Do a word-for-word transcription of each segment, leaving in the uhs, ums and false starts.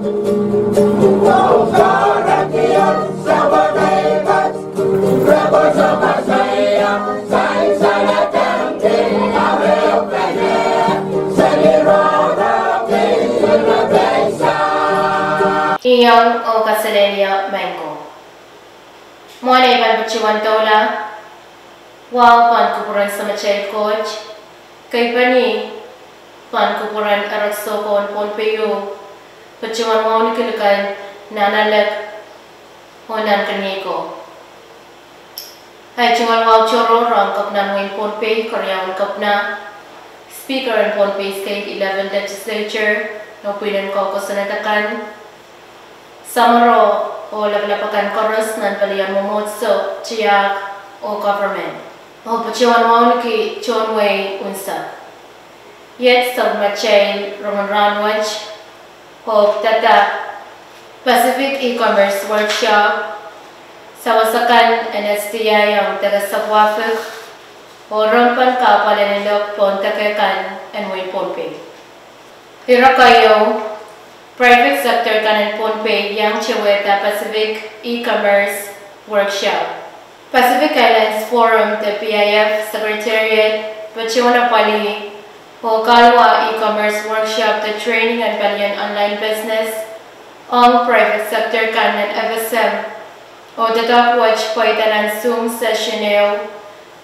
Iang oh kaselehlie maing ko. Mwohn ei pahn patohwan doula, wahu pahn kupwuren Samatail Koht, keipeni pahn kupwuren erekiso ko en Pohnpei, patohwan wauneki likan nan alek oh nan keniei ko. Ei tungoal wahu tohrohr ong Kepina en wehin Pohnpei, keriaun Kepina, Speaker en Pohnpei State Eleven Legislature, oh pwihn en koukosonned akan, samworo oh lapalap akan koaros nan palien mwomwohdiso, tiahk oh government. Oh patohwan wauneki tohn wehi unsek. Iet sapwellimatail rongen rahnwet, oh pidada Pacific E-Commerce Workshop, sawas akan en S T I ong deke Sapwuafik, oh rong pahn kahpwal en ilok pohn deke kan en wehin Pohnpei. Ire keieu, private sector kan en Pohnpei iang towehda Pacific E-Commerce Workshop. Pacific Islands Forum de P I F Secretariat patohwan apwalih oh kaluwa e-commerce workshop de training en palien online business ong private sector kan nan F S M, oh doadoahk wet pweida nan Zoom session ehu,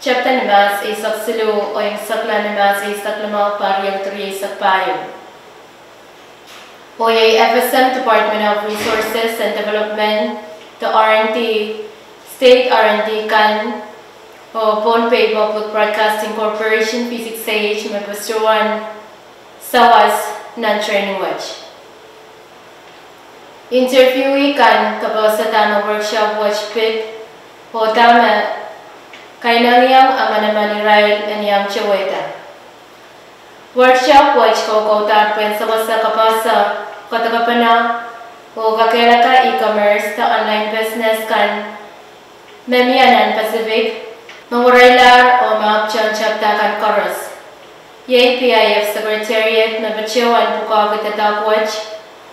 tepda ni Mahs eisek siluh oh imwisekla ni Mahs eisek limau, pahr riau riau eisek pahieu. Oh iei F S M Department of Resources and Development, de R and D, State R and D kan, oh Pohnpei Public Broadcasting Corporation, P six A H, me patohwan sawas nan training wet. Interviewee kan kapehse dahme workshop wet pid, oh dahme kainengieng amanaman irail en iang towehda. Workshop wet koukoudahr pwehn sewese kapehse, kadekepene, oh kakehlaka e-commerce de online business kan me mie nan Pacific, me werailahr oh me ahpwtehn tepda kan koaros. Iei P I F Secretariat me patohwan pwukoahki doadoahk wet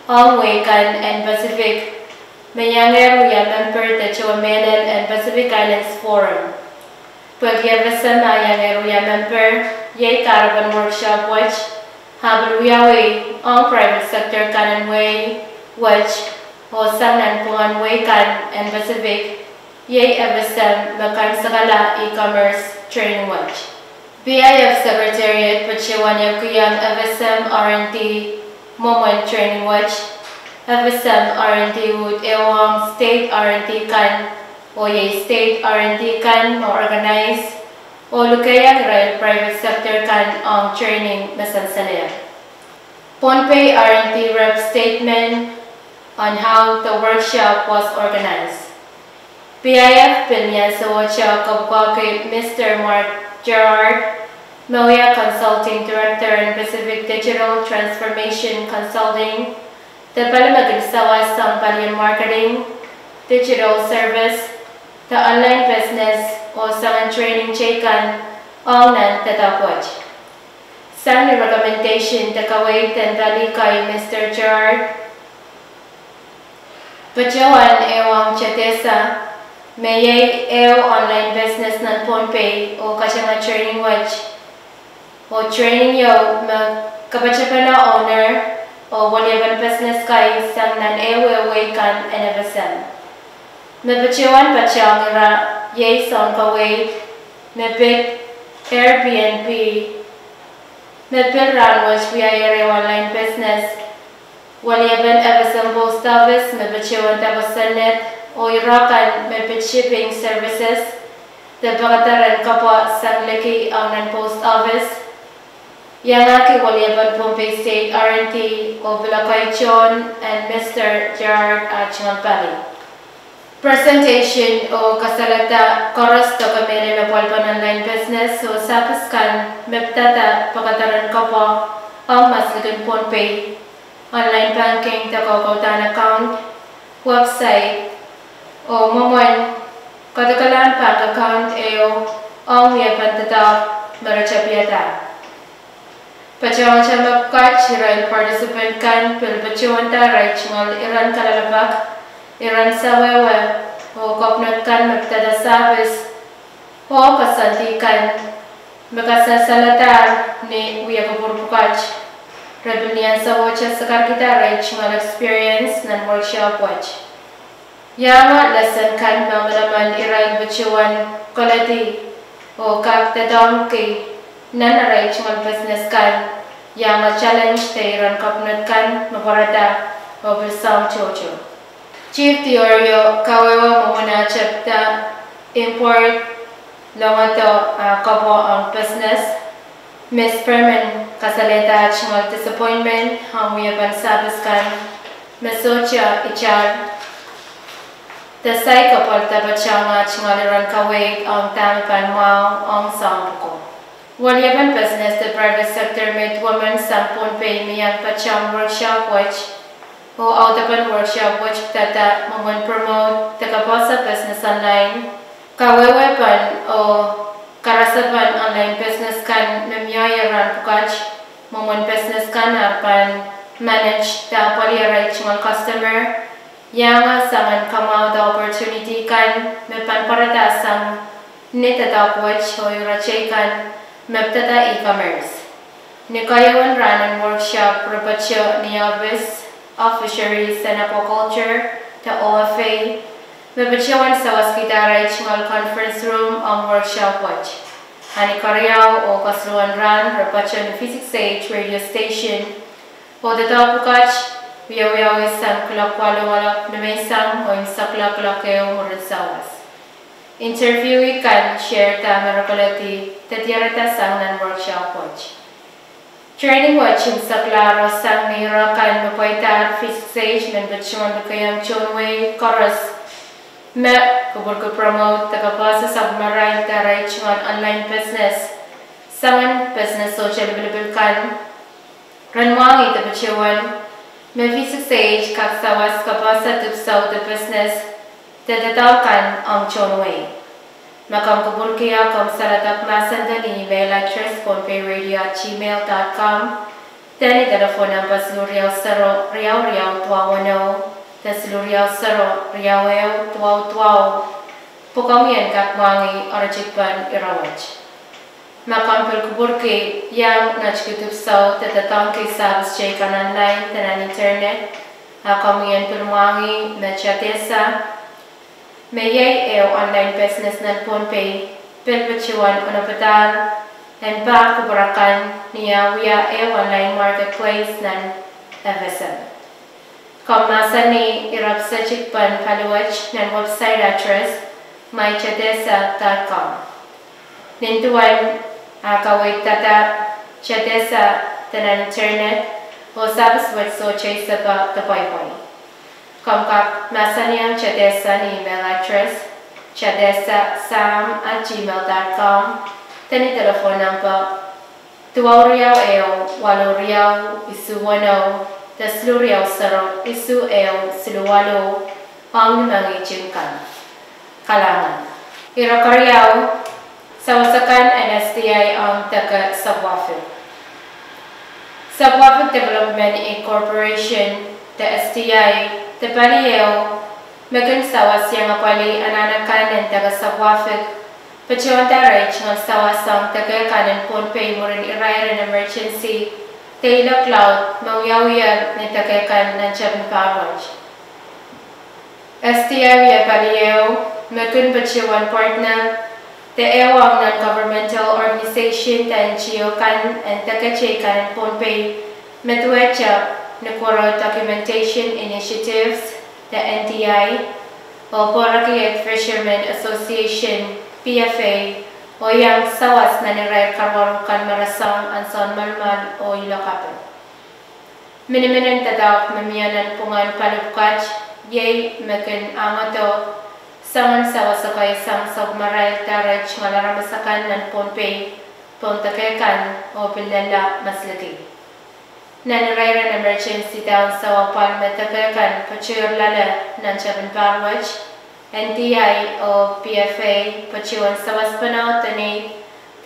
ong wehi kan en Pacific me iangehr wia memper de towe mehlel en Pacific Islands Forum. Pwehki F S M me iangehr wia memper, iei kahrepen workshop wet ah pil wiawi ong private sector kan en wehi wet, oh sang nanpwungen wehi kan en Pacific, iei F S M me kaimwisekala e-commerce training wet. P I F Secretariat patohwan ehukihong F S M R and D mwomwen training wet. F S M R and D uhd ehuong state R and D kan, oh iei state R and D kan me organize oh lukeiong irail private sector kan ong training me sansalehr. Pohnpei R and D rep statement on how the workshop was organized. P I F pil ni ansou wet kapwukoahki Mister Mark Gerard, me wia Consulting Director en Pacific Digital Transformation Consulting, de pali me kin sawas sang palien marketing, digital service, de online business, oh sang training teikan ong nan doadoahk wet. Sang ni recommendation de kaweid en pali kei, Mister Gerard patohwan ehuong Tedesa, me iei ehu online business nan Pohnpei, oh katanga training wet, oh training ieu me kapatapene owner oh weliepen business kei sang nan ehuehu wehi kan en F S M. Me patohwan patehng ira iei sounkaweid me pid Airbnb, me pil rahnwet wiahier ehu online business, weliepen F S M post office me patohwan dake Senate, oh ire kan me pid shipping services de pekeder en kapwa sang liki ong nan post office, iangahki weliepen Pohnpei State R and D, oh pil ekei tohn en Mister Gerard ah tungoal pali. Presentation oh kasalehda koaros doke mehlel apwalipen online business oh service kan me pidada pekeder en kapwa ong maslikin Pohnpei, online banking de koukoudahr account, website, oh mwomwen kadekalahn bank account ehu ong wiepen doadoahk me re tapiada. Patohwanohte mepwukat, irail participant kan pil patohwanda arail tungoal iren kalelapak, iren sawehwe, oh kapwunod kan me pidada service oh koasoandi kan me kasansaladahr ni wiekupwur pwukat. Re pil ni ansouohte sakarkihda arail tungoal experience nan workshop wet. Iangahki lesson kan me manaman irail patohwan koledi oh kak doadoahngki nan arail tungoal business kan, iangahki challenge de iren kapwunod kan me pwarada oh pil soang tohto. Chief Diorio kawehwe mwomwen ah tepda import, longodo, ah kapwo ong business. Miss Berman kasalehda ah tungoal disappointment ong wiepen service kan me sohte itar, de saik apwal de patohng ah tungoal iren kaweid ong dahme pahn mwahu ong soang pwuko. Weliepen business de private sector me duwemen sang Pohnpei me iang patohwan workshop wet, oh audepen workshop wet pidada mwomwen promote de kapwaiada business online, kawehwepen oh karasepen online business kan me mie rahn pwukat, mwomwen business kan ar pahn manage de apwalih arail tungoal customer, iangahki soangen kamwahuda opportunity kan me pahn pwarada sang ni doadoahk wet oh iren teikan me pidada e-commerce. Ni keieun rahnen workshop re patoh ni Office of Fisheries and Aquaculture de O F A, me patohwan sawaskihda arail tungoal conference room ong workshop wet. A ni keriau oh kesiluhwen rahn re patoh ni V six H radio station, oh doadoahk pwukat wiewiawi sang kuloak waluh ni menseng oh imwisekla kuloak ehu mwurin sawas. Interviewee kan shareda me re koledi de diarada sang nan workshop wet. Training wet imwiseklahro sang ni ire kan me pweidahr V six H men patohwan likeiong tohn wehi koaros me kupwurki promote de kapwaiada sapwellimarail de arail tungoal online business, soangen business sohte lipilipil kan. Ren mwahngih de patohwan me V six H kak sawas kapwaiada dipwisou de business de doadoahk kan ong tohn wehi. Ma komw kupwurki, komw saledek mahsendo ni email address pohnpeiradio at gmail dot com, de ni telephone number siluh riau sero riau riau duwau weneu, de siluh riau sero riau ehu duwau duwau, pwe komwi en kak mwahngih oratikipen ire wet. Ma komw pil kupwurki iang netiki dipwisou de doadoahngki service teikan online de nan internet, a komwi en pil mwahngih me Chadesa, me iei ehu online business nan Pohnpei, pil patohwan onopadahr en pahn kupwur akan ni ah wia ehu online marketplace nan F S M. Komw mahsanih ire pisetik pen paliwet nan website address my chadesa dot com. Nin duwen ah kaweid data Chadesa de nan internet, oh service wet sohte isepe de pweipwei. Komw kak mahsanihong Chadesa ni email address chadesa sam at gmail dot com, de ni telephone number duwau riau ehu waluh riau isuh weneu, de siluh riau sero isuh ehu siluh waluh, ong ni mengihting kan. Kalahngan. Ire keriau, sawas akan en S D I ong deke Sapwafik. Sapwafik Development Incorporation de S D I de pali ehu me kin sawas iang apwalih anahn akan en deke Sapwafik, patohwanda arail tungoal sawas ong deke kan en Pohnpei mwurin irairen emergency de ilok laud me wiawi ni deke kan nan tepin pahr wet. S D I wia pali ehu me kin patohwan partner de ehu ong non-governmental organization de N G O kan en deke teikan en Pohnpei, me duwehte Nukuoro Documentation Initiatives de N D I, oh Pohnpei Fishermen Association, P F A, oh iang sawas nan irair karuwaru kan me rasehng ansoun malimal oh ilok ape. Miniminen doadoahk me mie nan pwungen pali pwukat iei me kin ahngado soangen sawas ekei sang sapwellimarail de arail tungoal aramas akan nan Pohnpei pohn deke kan oh pil lella masliki. Nan irairen emergency de ansou apwal me deke kan patohwan loale nan tepin pahr wet, N D I oh P F A patohwan sawaspene de ni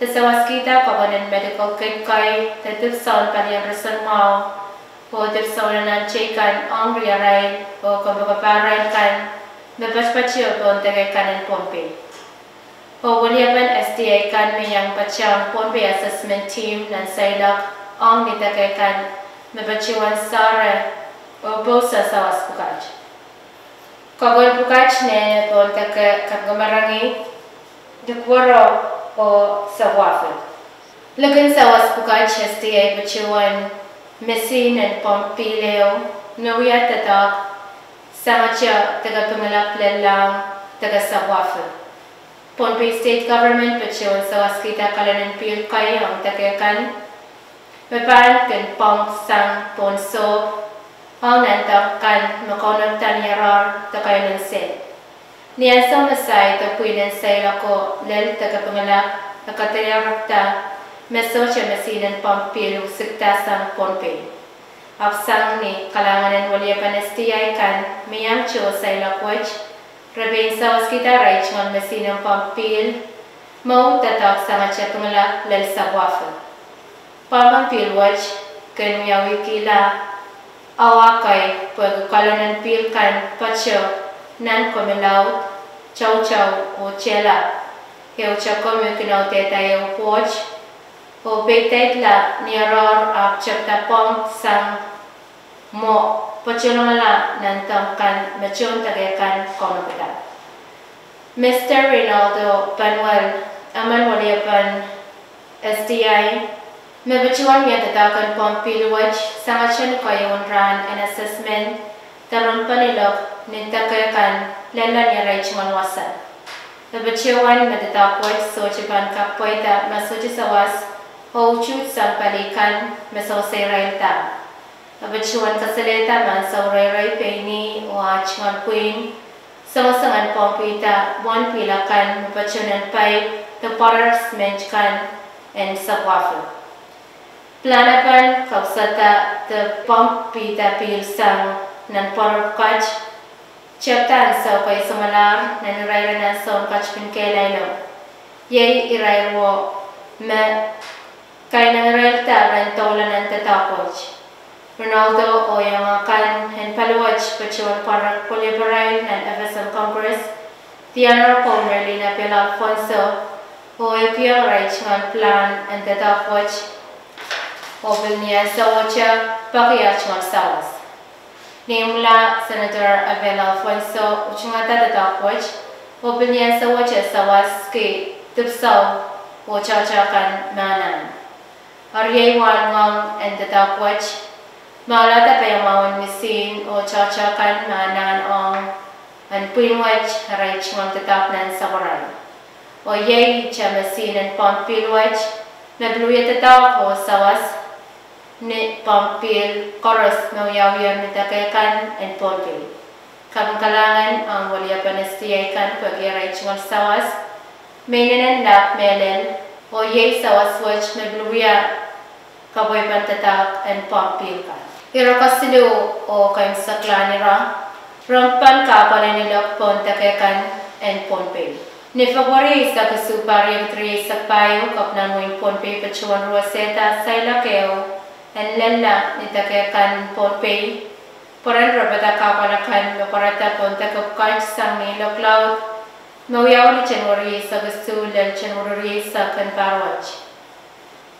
De sawaskihda koakoahn en medical kit kei de dipwisoun palien roson mwahu oh dipwisoun anahn teikan ong riarail oh kompoakepahrail kan me patpato pohn deke kan en Pohnpei. Oh weliepen S D I kan me iang patohng Pohnpei assessment team nan seiloak ong ni deke kan me patohwan sohte oh pousa sawas pwukat. Koakoahn pwukat nene pohn deke kapingamarangi, likwerou oh sewahpwukat. Likin sawas pwukat, S D I patohwan mesihn en pump pihl ehu me wia doadoahk sangete deke Pingelap lellahng deke sewahpwukat. Pohnpei State Government patohwan sawaskihda kalonen pihl kei ong deke kan me pahn kin pump sang pohn sohp ong nandoahk kan me kaunopada ni arail deke en sehd. Ni ansou me sair de pwihn en seiloako lel deke Pingelap e kadiarekda me sohte mesihn en pump pihl usikda sang Pohnpei. Ahpw sang ni kalahngan en weliepen S D I kan me iang towe seiloak wet, re pein sawaskihda arail tungoal mesihn en pump pihl me doadoahk sangete Pingelap lel sewahpwukat. Pump en pihl wet kin wiawihkihla awa kei pwehki kalonen pihl kan patoh nan komwi laud, tohtohw oh tehlap, ehute komwi kin audehda ehu pwoht oh peideidla ni arail ahpw tepda pump sang mwo patohlongala nandoahk kan me tohn deke kan kaunopada. Mister Rinaldo Panuel, emen weliepen S D I, me patohwan wia doadoahk en pump pihl wet sangete ni keieun rahn en assessment de rongen pahn ilok ni deke kan lella ni arail tungoal wasa. E patohwan me doadoahk wet sohte pahn kak pweida ma sohte sawas oh utuht sang pali kan me sewese irail da. E patohwan kasalehda me ansou reirei pein ih oh ah tungoal pwihn songosong en pumpihda wahn pihl akan me patoh nan paip de pwoarer siment kan en sewahpwukat. Pilahn akan kausada de pumpihda pihl sang nan pwoarer pwukat tepda ansou kei samwalahr nan irair en ansoun katipin kehlailo. Iei irair wo me kainengireilda ren doula nan doadoahk wet. Rinaldo oh iangahki kan en pali wet patohwan pwarek welieparail nan F S M Congress, the Honorable Merlin Abela Alfonso, oh ekihong arail tungoal pilahn en doadoahk wet, oh pil ni ansou wet peki ah tungoal sawas. Ni imwila Senator Abela Alfonso utungada doadoahk wet, oh pil ni ansou wet sawaski dipwisou oh tohtohkan me anahn. Eri iei wahn ngoang en doadoahk wet me ahlada paiamwahu en misihn oh tohtohkan me anahn ong en pwihn wet arail tungoal doadoahk nan sapwarail. Oh iei ihte misihn en pump pihl wet me pil wia doadoahk oh sawas ni pump pihl koaros me wiawiher ni deke kan en Pohnpei. Kaping kalahngan ong weliepen S D I kan pwehki arail tungoal sawas me inenen lap mehlel, oh iei sawas wet me pil wia kapwaipen doadoahk en pump pihl kan. Ire kesiluh oh keimwseklahn ire, rongen pahn kahpwal en ilok pohn deke kan en Pohnpei. Ni February eisek isuh, pahr riekid rieisek pahieu, Kepina en wehin Pohnpei patohwan ruwesehda seiloak ehu en lella ni deke kan en Pohnpei, pwehn repada kahpwal akan me pwarada pohn deke pwukat sang ni ilok laud me wiawi ni January eisek isuh lel January rieisek en pahr wet.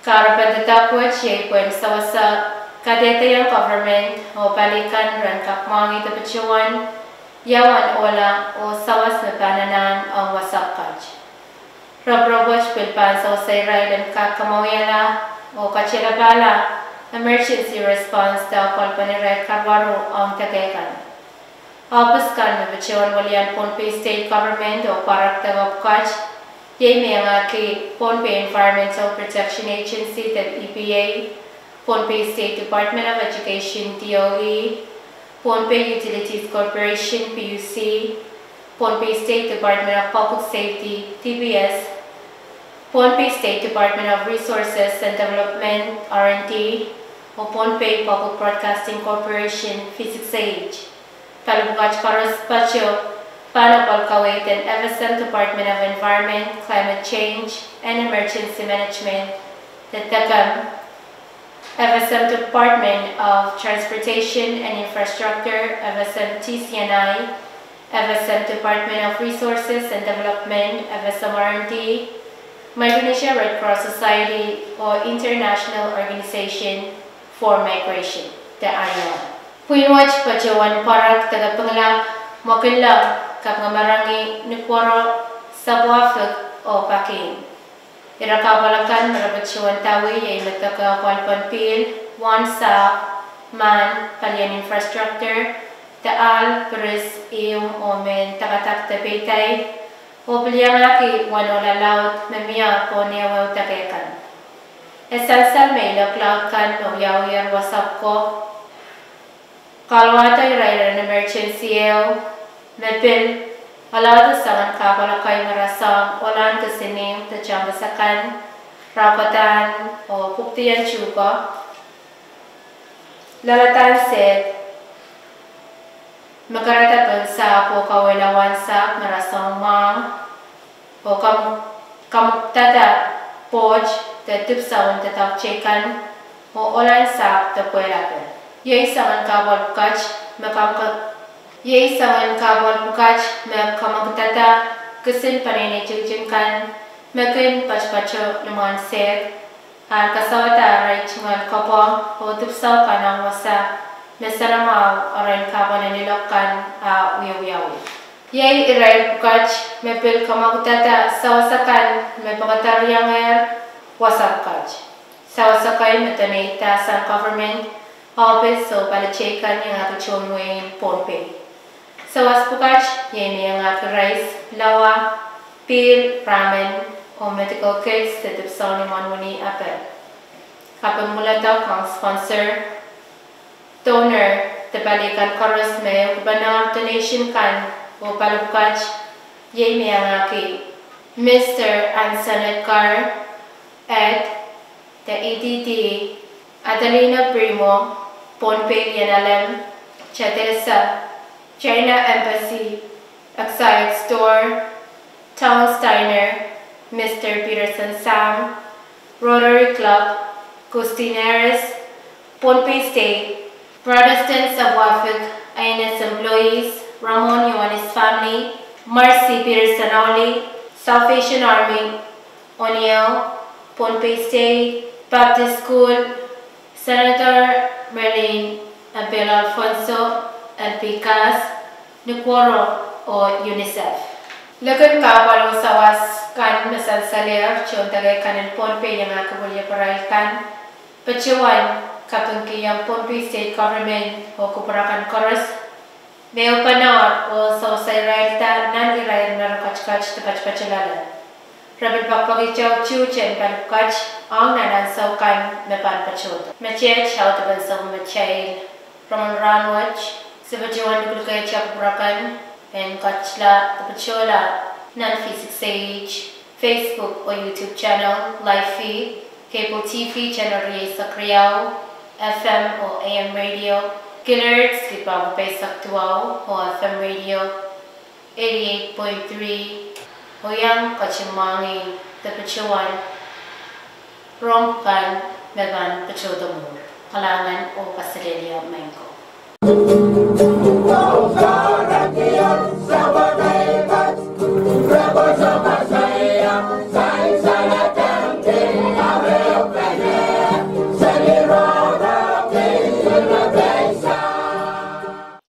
Kahrepen doadoahk wet iei pwehn sewese kadehdehiong government oh pali kan ren kak mwahngih de patohwan ia uwen ohla oh sawas me pahn anahn ong wasa pwukat. Ropirop wet pil pahn sewese irail en kak kamwahwihala oh katialapala emergency response de apwalipen irail karuwaru ong deke kan. Ohpis kan me patohwan welian Pohnpei State Government oh pwarek deke pwukat iei me iangahki Pohnpei Environmental Protection Agency de E P A, Pohnpei State Department of Education, D O E, Pohnpei Utilities Corporation, P U C, Pohnpei State Department of Public Safety, D P S, Pohnpei State Department of Resources and Development, R and D, oh Pohnpei Public Broadcasting Corporation, P S B C. Pali pwukat koaros patoh Pahn apwal kaweid en F S M Department of Environment, Climate Change and Emergency Management, de DECEM, F S M Department of Transportation and Infrastructure, F S M T C and I, F S M Department of Resources and Development, F S M R and D, Micronesia Red Cross Society, oh International Organization for Migration, de I O M. Pwihn wet patohwan pwarek de kapinglap mwekidla kapingamarangi Nukuoro, Sapwuahfik oh Pakin. Ire kahpwal akan me re patohwan dawih iei me doke apwalipen pihl, wahnsahpw, mahn, palien infrastructure, de ahl, piris, ihmw oh mehn dakadak de peidaid, oh pil iangahki wahn ohla laud me mie pohn ehuehu deke kan. E sansal me ilok laud kan me wiawiher wasapw ko, kalwahdo irair en emergency ehu me pil alehdi soangen kahpwal akai me rasehng ohlahn kisin ihmw de tehnpas akan, raukadahn oh pwupwidien tuhke, loaladahn sehd, me kahrehda pohn sahpw oh kauwehla wahnsahpw me rasehng mwahng, oh kamw-, kamwekidada pwoht de dipwisoun doadoahk teikan, oh ohlahn sahpw de pwehla pil. Iei soangen kahpwal pwukat me kamweke-, iei soangen kahpwal pwukat me kamwekidada kisin peneinei tikitik kan me kin patopato limwahn sehd, ahr kasawada arail tungoal kopwung oh dipwisou kan ong wasa me soanamwahu arail kahpwal en ilok kan ah wiewiawi. Iei irair pwukat me pil kamwekidada sawas akan me pekadariengehr wasa pwukat. Sawas akai me donate sang government, office oh pali teikan iangahki tohn wehin Pohnpei. Sawas pwukat iei me iangahki rais, pilawa, pihl, ramen, oh medical kits de dipwisoun imwen wini apel. Kaping mwuledek ong sponsor, donor, de pali kan koaros me ehukipene donation kan oh pali pwukat iei me iangahki Mister Anson Edgar, Ed, de E D D, Adelina Primo, Pohnpei Lien Alem, Tedesa, China Embassy, Exide Store, Town's Diner, Mister Peterson Sam, Rotary Club, Gustin Harris, Pohnpei State, Protestant Sapwuahfik, I N S employees, Ramon Ioanis family, Mercy Peterson Oli, Salvation Army, O'Neill, Pohnpei State, Baptist School, Senator Merlin Abel Alfonso, L P Gas, Nukuoro, oh UNICEF. Likin kahpwal oh sawas kan me sansalehr tohn deke kan en Pohnpei iangahki wilieparail kan, patohwan kapingkihong Pohnpei State Government oh kupwur akan koaros me ehupene oh sewese irail nan irair me re ketiket de patopato loale. Re pil pekipekihte tuhten pali pwukat ong nan ansou kan me pahn patohdo. Met audepen sapwellimatail rongen rahnwet, se patohwan luhluhkehte kupwur akan en ketila de patohla nan V six A H Facebook oh YouTube channel, live feed, cable T V channel rieisek riau, F M oh A M radio, kilohertz kipaku eisek duwau, oh F M radio eighty-eight point three, oh iang ketin mwahngih de patohwan rong kan me pahn patohdo mwuhr. Kalahngan oh kaselehlie maing ko.